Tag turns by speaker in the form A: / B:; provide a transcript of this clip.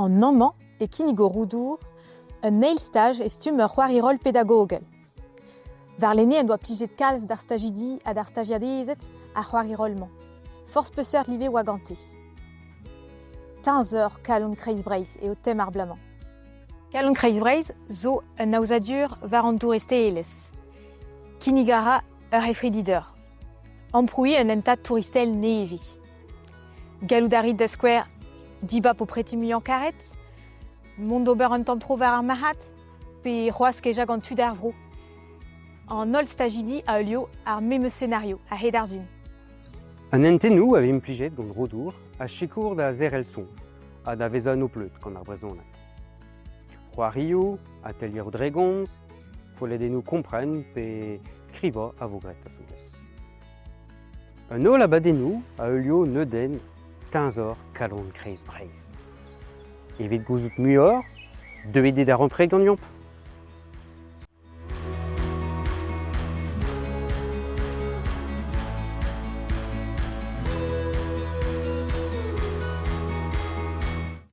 A: An hañv-mañ e kinnigo Roudour un eil staj e stumm ur c'hoari-roll pedagogel. Warlene en doa plijet kalz d'ar stajidi ha d'ar stajiadezed ar c'hoari-roll-mañ. Forzh peseurt live oa gante. Teñzor Kalon Kreiz Breizh eo tem ar bloaz-mañ. Kalon Kreiz Breizh zo un aozadur war an douristelezh. Kinnig a ra ur c'hefridi deoc'h. Amprouiñ un hentad touristel nevez. Gallout a rit da skouer dibab ho preti muiañ-karet, mont d'ober un tamm tro war ar marc'had, pe c'hoazh kejañ gant tud ar vro. An holl stajidi a heulio ar memes senario a-hed ar sun.
B: An hentennoù a vez implijet gant Rodour a sikour da zerc'hel soñj ha da vezañ en ho pleud gant ar brezhoneg. C'hoarioù, atelieroù dre gomz, poelledennoù kompren pe skrivañ a vo graet asambles. An holl abadennoù a heulio neudenn Teñzor Kalon Kreiz Breizh. Evit gouzout muioc'h, deuit d'e darempred ganeomp.